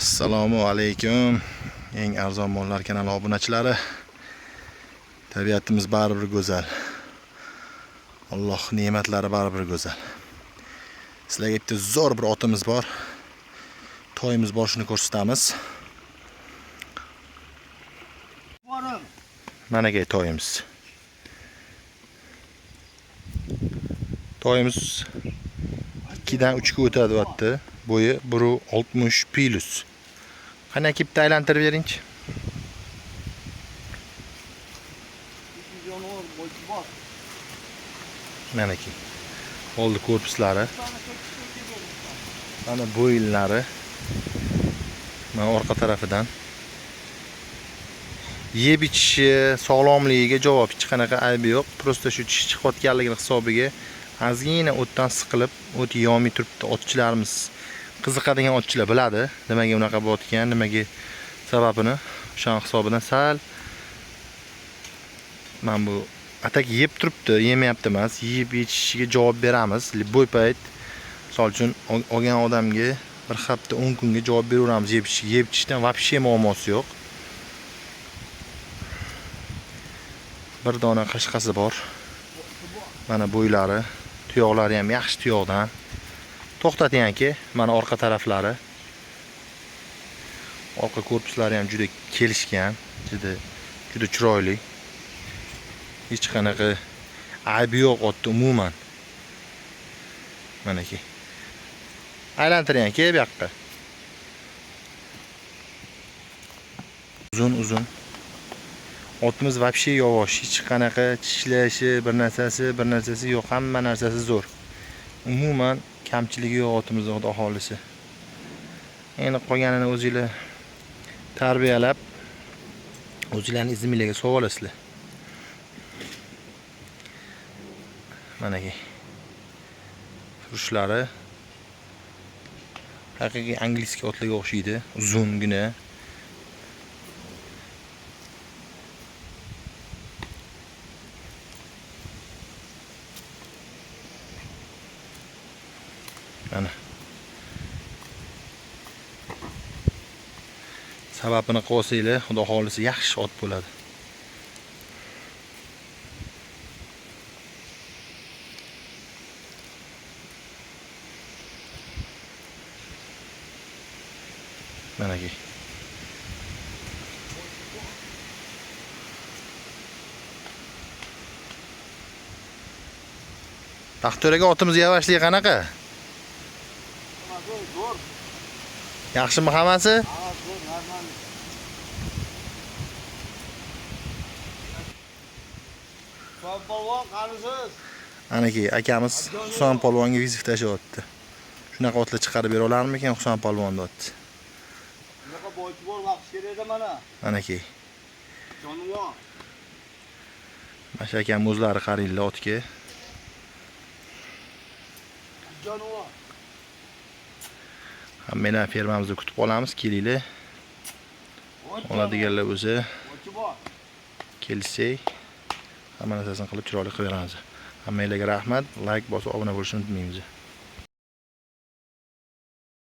Assalomu alaykum. Eng arzon mollar kanali obunachilari. Tabiatimiz baribir go'zal. Alloh ne'matlari baribir go'zal. Sizlarga bitta zo'r bir otimiz bor. Toyimiz bor, shuni ko'rsatamiz. Managay toyimiz. Toyimiz 2dan 3 ga o'tadi deyapti. Bo'yi 1.60 plus. Qani aka bitta aylantirib beringchi. Manaki. Oldi korpuslari. Mana bo'yinlari. Mana orqa tarafidan. Yeb ichishi, sog'lomligiga javob, hech qanaqa aybi yo'q. Prosta shu tish chiqayotganligini hisobiga ozgina o'tdan siqilib, o't yeyolmay turibdi otchilarimiz. Qiziqadigan otchilar biladi, nimaga unaqa bo'layotgan, nimaga sababini. O'shaning hisobidan sal mana bu atak yeb turibdi, yemayapti emas, yeb ichishiga javob beramiz. Любой payt, misol uchun olgan odamga bir hafta 10 kunga javob beraveramiz yeb ichishiga. Yeb ichishdan вообще muammosi yo'q. Bir dona qashqasi bor. Mana bo'ylari, tuyoqlari ham yaxshi tuyoqdan. To'xtating aka, mana orqa taraflari. Orqa korpuslari ham juda kelishgan, juda juda chiroyli. Hech qanaqa aybi yo'q otda umuman. Manaki. Aylantiring aka bu yoqqa. Uzun uzun. Otimiz вообще yavosh, hech qanaqa tishlashi, bir narsasi yo'q, hamma narsasi zo'r. Umuman kamchiligi yo'q otimizning, xudo xolisi. Endi qolganini o'zinglar tarbiyalab, o'zinglarning izminglarga solib olasizlar. Manaki. Turishlari haqiqiy angliyskiy otlarga o'xshaydi, uzungina. Mana. Sababini qilsanglar, xudo xolisi yaxshi ot bo'ladi. Manaki. Baxtiyor aka, otimiz yavashligi qanaqa? Yaxshimi hammasi? Polvon qanisiz? Anaki akamiz Husan polvonga vizit tashlayapti. Shunaqa otlar chiqarib bera olarmikan Husan polvon deyapti. Bunaqa boychi bor vaqt kerak edi mana. Anaki. Jonivor. Mana shu akam o'zlari qaraydilar otga. Jonivor. Hammanglar fermamizda kutib olamiz, kelinglar. Oladiganlar o'zi kelsak, hamma narsasini qilib chiroyli qilib beramiz. Hammanglarga rahmat. Like bosib obuna bo'lishni unutmaymiz.